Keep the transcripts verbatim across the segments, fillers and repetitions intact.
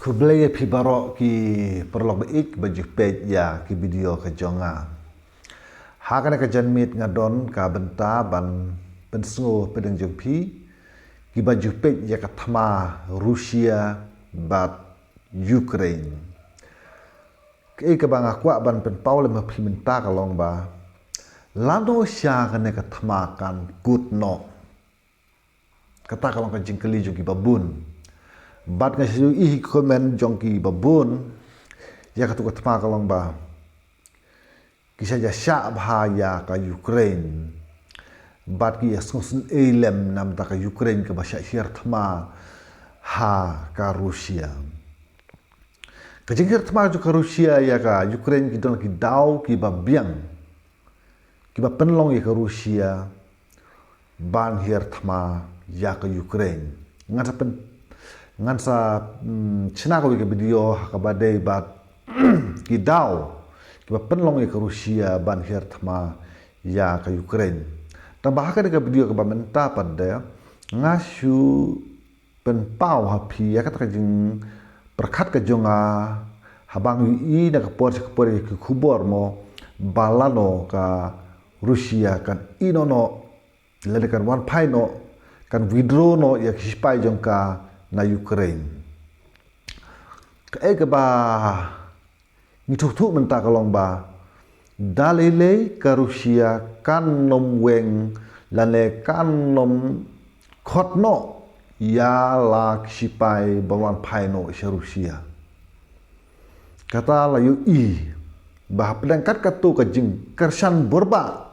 Khublei ïa phi baroh ki paralok ba ïeit ba ju peit ïa ki video ka jong nga. Ha kane ka janmiet nga don ka bynta ban pynsngew pdeng jong phi ki ba ju peit ïa ka thma Russia bad Ukraine. Kaei kaba nga kwah ban pynpaw lem ha phi mynta ka long ba lano sha kane ka thma kan kut noh. Kata ka long ka jingkylli jong ki babun. Bad nga shu ïohi comment jong ki babun ïa katu ka thma ka long ba ki sha ïa shah bha ïa ka Ukraine. Bad ki ïa sngewsih ei lem namar ka Ukraine kaba shah hiar thma ha ka Russia. Ka jinghiar thma jong ka Russia ïa ka Ukraine ki don ki daw kiba biang kiba pynlong ïa ka Russia ban hiar thma ïa ka Ukraine. Ngan sa pyn ngan sa mm, shna kawei ka video ha kaba dei bad ki daw kiba pynlong ïa ka Russia ban hiar thma ïa ka Ukraine. Tang ba ha kane ka video kaba mynta pat de nga shu pynpaw ha phi ïa kata ka jingpyrkhat ka jong nga haba nga ïohi na ka por sha ka por ïa ki khubor mo ba lano ka Russia kan ïehnoh noh lane kan wan phai noh kan withdraw noh ïa ki sipai jong ka na Ukraine. Kaei kaba ngi thuh thuh mynta ka long ba da lei lei ka Russia kan nym weng lane kan nym khot noh ïa la ki sipai ba wan phai noh sha Russia. Kata la ïohi ba hapdeng kat katu ka jingkyrshan bor ba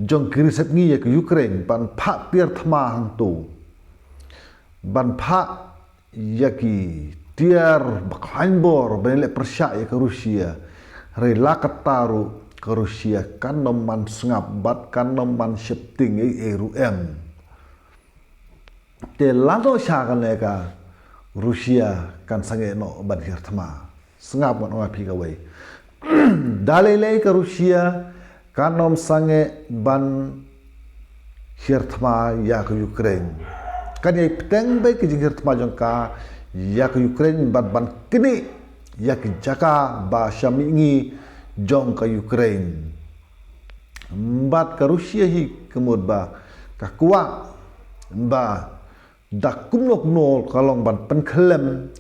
jong ki ri sepngi ïa ka Ukraine ban phah tiar thma hangtu ban phah ïa ki tiar ba khlaiñ bor ban ïaleh pyrshah ïa ka Russia. Hynrei la katta ruh ka Russia kan nym man sngap bad kan nym man sheptieng ei ei ruh em. Te lano sha kane ka Russia kan sangeh noh ban hiar thma. Sngap ngan ong ïa phi kawei. Da lei lei ka Russia kan nym sangeh ban hiar thma ïa ka Ukraine. Kan ïai bteng beit ka jinghiar thma jong ka ïa ka Ukraine bad ban knieh ïa ki jaka ba sha mihngi jong ka Ukraine. Bad ka Russia hi ka mut ba ka kwah ba da kumno kumno ka long ban pynkhlem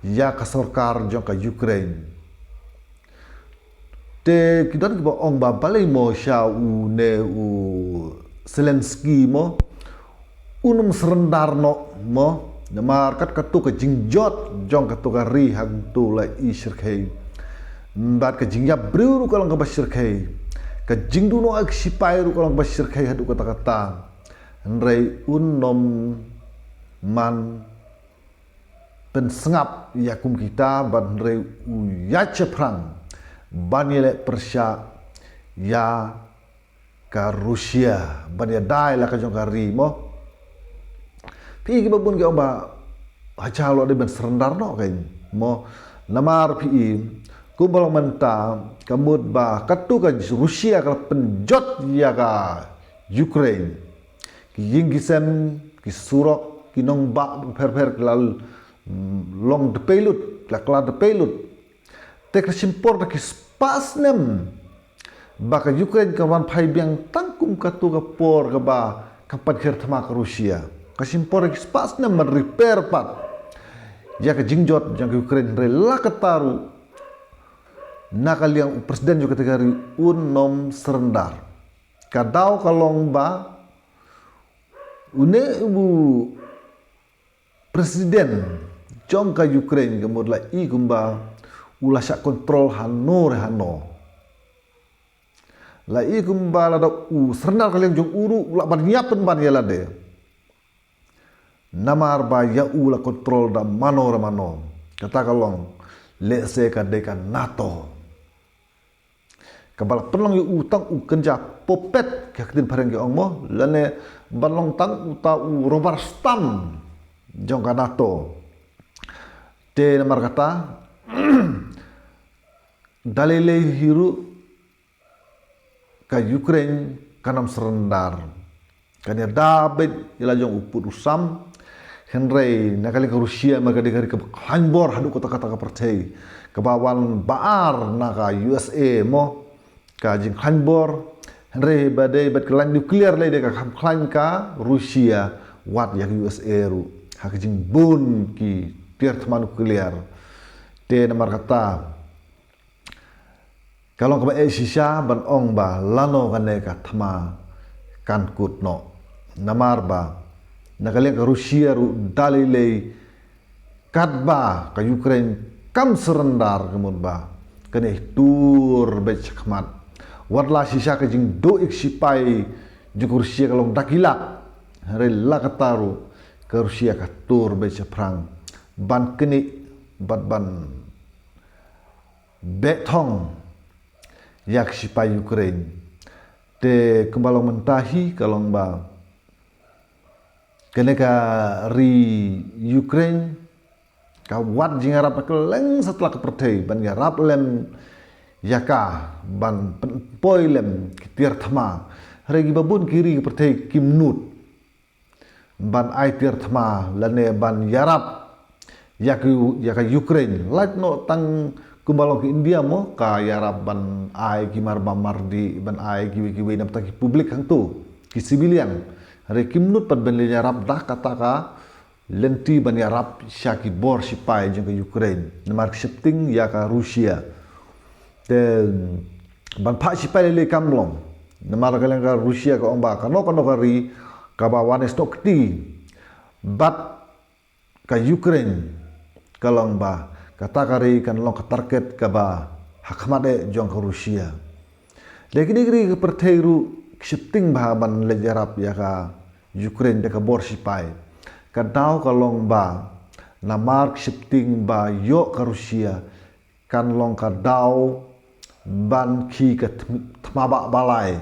ïa ka sorkar jong ka Ukraine. Te ki don kiba ong ba balei mo sha une u Zelensky mo un ym surrender noh mo namar kat katu ka jingjot jong katu ka ri hangtu la i shyrkhei. Bad ka jingïap briew ruh ka long kaba shyrkhei. Ka jingduh noh ïa ki sipai ruh ka long kaba shyrkhei haduh katta katta. Hynrei un nym man pynsngap ïa kum kita bad hynrei u ïaid shaphrang ban ïaleh pyrshah ïa ka Russia ban ïada ïa la ka jong ka ri mo. Phi kiba bun ki ong ba ha sha la dei ban surrender noh kein mo. Namar phi kumba long mynta ka mut ba katu ka Russia ka la pynjot ïa ka Ukraine. Ki ïing ki sem, ki surok, ki nongbah pher pher ki la long dpei lut, ki la kylla dpei lut. Te ka la shim por da ki spah snem ba ka Ukraine ka wan phai biang tang kum katu ka por kaba kam pat hiar thma ka Russia. Ka shim por da ki spah snem ban repair pat ïa ka jingjot jong ka Ukraine hynrei la katta ruh na ka liang u president jong kata ka ri un nym surrender. Ka daw ka long ba une u president jong ka Ukraine ka mut la i kumba u la shah control hano re hano. La i kumba lada u surrender ka liang jong u ruh u lah ban ïap pynban ïa lade. Namar ba ïa u la control da mano re mano. Kata ka long lehse ka dei ka NATO. Kaba la pynlong ïa u tang u kynja puppet ka ktien phareng ki ong mo lane ban long tang uta u rubber stamp jong ka NATO. Te namar kata da lei lei hi ruh ka Ukraine kan nym surrender. Kan ïada beit ïa la jong u pud u sam. Hynrei na ka liang ka Russia ma ka dei ka ri kaba khlaiñ bor haduh katta katta ka pyrthei, kaba wan ba ar na ka U S A mo, ka jingkhlaiñ bor. Hynrei ba dei bad ka lain nuclear lei de ka kham khlaiñ ka Russia wat ïa ka U S A ruh ha ka jingbun ki tiar thma nuclear. Te namar kata ka long kaba eh shisha ban ong ba lano kane ka thma kan kut noh. Namar ba na ka liang ka Russia ruh da lei lei katba ka Ukraine kam surrender ka mut ba kane tur beit shakhmat. Wat la shisha ka jingduh ïa ki sipai jong ka Russia ka long da ki lak, hynrei la kata ruh ka Russia ka tur beit shaphrang ban knieh bad ban beh thong ïa ki sipai Ukraine. Te kumba long mynta hi ka long ba kane ka ri Ukraine ka wad jingïarap na kylleng satlak ka pyrthei ban ïarap lem ïa ka ban pynpoi lem ki tiar thma. Hynrei kiba bun ki ri ka pyrthei kim nud ban ai tiar thma lane ban ïarap ïa ka, ïa ka Ukraine. Lait noh tang kumba long ka India mo, ka ïarap ban ai ki marbam mardih, ban ai kiwei kiwei namar ki public hangto, ki civilian. Hynrei kim nud pat ban leit ïarap da kata ka lynti ban ïarap sha ki bor sipai jong ka Ukraine namar ka sheptieng ïa ka Russia. Te ban phah sipai lei lei kam long namar ka liang ka Russia ka ong ba kano kano ka ri kaba wan snoh kti bad ka Ukraine ka long ba kata ka ri kan long ka target kaba ha khmat eh jong ka Russia. Lei kine ki ri ka pyrthei ruh ki sheptieng bha ban leit ïarap ïa ka Ukraine da ka bor sipai. Ka daw ka long ba namar ki sheptieng ba ïoh ka Russia kan long ka daw ban khie ka thm-, thma bah balai.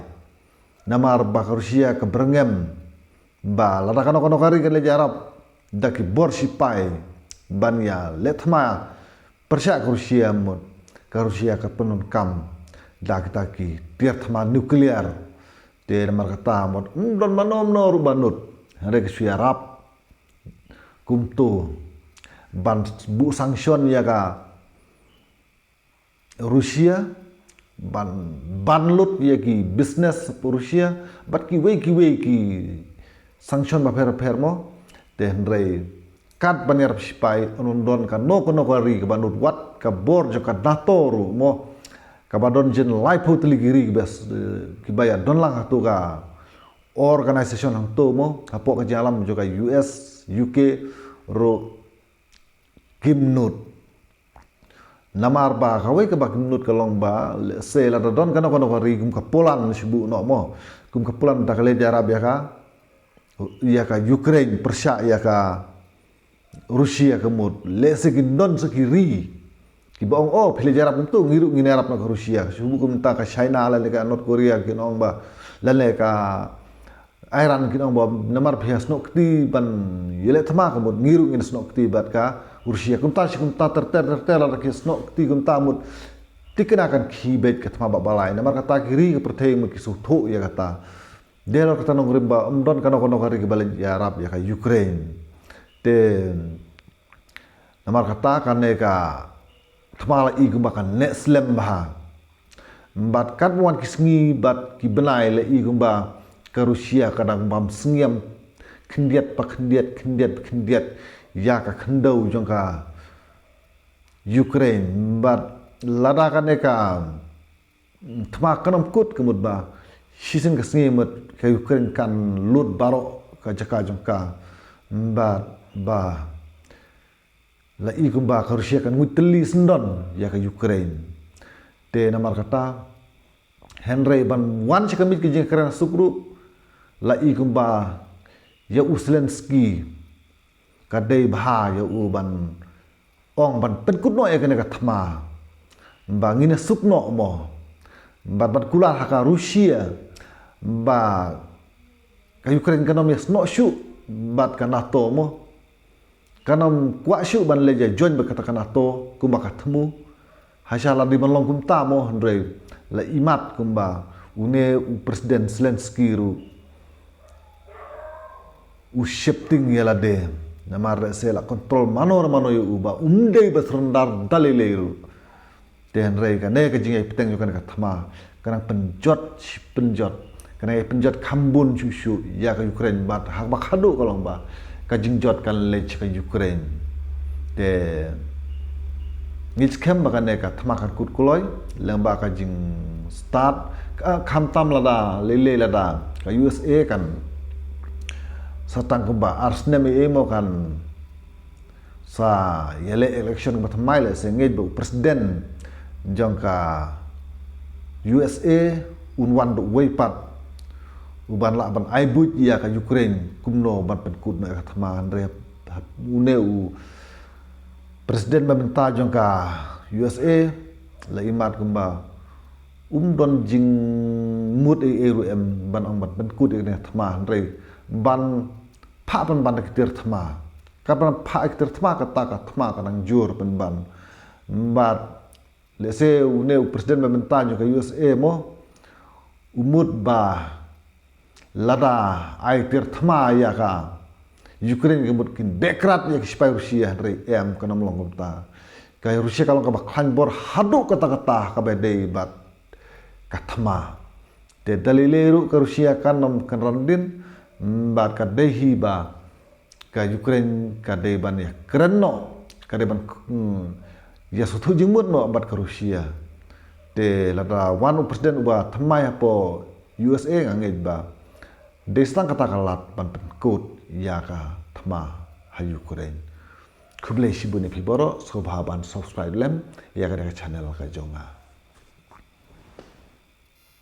Namar ba ka Russia ka byrngem ba lada kano kano ka ri kan leit ïarap da ki bor sipai ban ïaleh thma pyrshah ka Russia mut, ka Russia ka pyndonkam da kita ki tiar thma nuclear. Te namar kata mut ym don mano mano ruh ba nud, hynrei ki shu ïarap kumto ban buh sanction ïa ka Russia, ban ban lut ïa ki business Russia bad kiwei kiwei ki sanction bapher bapher mo. Te hynrei kat ban ïarap sipai, un ym don kano kano ka ri kaba nud wat ka bor jong ka NATO ruh mo, kaba don jin laiphew tylli ki ri kiba, kiba ïadon lang ha kato ka organisation hangto mo, hapoh ka jingïalam jong ka U S, U K ruh kim nud. Namar ba kawei kaba kim nud ka long ba, lehse lada don kano kano ka ri kum ka Poland shu buh noh mo, kum ka Poland da ka leit ïarap ïa ka, ïa ka Ukraine pyrshah ïa ka Russia ka mut. Lehse kin don sa ki ri kiba ong, oh, phi leit ïarap kumto, ngi ruh ngin ïarap na ka Russia. Shu buh kumta ka China lane ka North Korea kin ong ba, lane ka Iran kin ong ba namar phi ïa snoh kti ban ïaleh thma ka mut, ngi ruh ngin snoh kti bad ka Russia. Kumta shi kumta ter ter ter ter lada ki snoh kti kumta mut, thikna kan khie beit ka thma bah balai. Namar kata ki ri ka pyrthei mut ki sngewthuh ïa kata. Dei halor kata nongrim ba ym don kano kano ka ri kaba leit ïarap ïa ka Ukraine. Te namar kata kane ka thma la i kumba ka neh slem bha. Bad katba wan ki sngi bad ki bnai la i kumba ka Russia ka dang bam sngiam khyndiat pa khyndiat, khyndiat pa khyndiat ïa ka khyndew jong ka Ukraine. Bad lada kane ka thma kan ym kut ka mut ba shisien ka sngi mut ka Ukraine kan lut baroh ka jaka jong ka. Bad ba la i kumba ka Russia kan nguid tylli syndon ïa ka Ukraine. Te namar kata, hynrei ban wan sha ka miej ka jingkren suk ruh, la i kumba ïa u Zelensky ka dei bha ïa u ban ong ban pynkut noh ïa kane ka thma. Ba ngin ïa suk noh mo. Bad ban kular ha ka Russia ba ka Ukraine kan ym ïa snoh shuh bad ka NATO mo. Kan ym kwah shuh ban leit ïa join bad kata ka NATO kumba ka thmu. Hasha la dei ban long kumta mo, hynrei la imat kumba une u President Zelensky ruh u sheptieng ïa lade. Namar lehse la control mano re mano ïa u ba um dei ba surrender da lei lei ruh. Te hynrei kane ka jingïai bteng jong kane ka thma ka nang pynjot shi pynjot, ka nang ïai pynjot kham bun shuh shuh ïa ka Ukraine bad haba khadduh ka long ba ka jingjot kan leit sha ka Ukraine. Te ngi skhem ba kane ka thma kan kut kloi lyngba ka jingstad, khamtam lada lei lei lada ka U S A kan sa tang kumba ar snem ei ei mo kan sa ïaleh election ba thymmai lehse ngeit ba u president jong ka U S A un wan da uwei pat uban lah ban ai buit ïa ka Ukraine kumno ban pynkut noh ïa ka thma. Hynrei une u president ba mynta jong ka U S A la imat kumba um don jingmut ei ei ruh em ban ong ban pynkut ïa ka thma, hynrei ban phah pynban da ki tiar thma. Ka ban phah ïa ki tiar thma, kata ka thma ka nang jur pynban. Bad lehse une u president ba mynta jong ka U S A mo u mut ba lada ai tiar thma ïa ka Ukraine ka mut kin beh krad ïa ki sipai Russia, hynrei em, kan ym long kumta. Ka Russia ka long kaba khlaiñ bor haduh katta katta kaba dei bad ka thma. Te da lei lei ruh ka Russia kan ym kynran dien, mm, bad ka dei hi ba ka Ukraine ka dei ban ïakren noh, ka dei ban, mm, ïasngewthuh jingmut noh bad ka Russia. Te lada wan u president uba thymmai hapoh U S A nga ngeit ba dei sa tang kata ka lad ban pynkut ïa ka thma ha Ukraine. Khublei shibun ïa phi baroh, sngewbha ban subscribe lem ïa kane ka channel ka jong nga.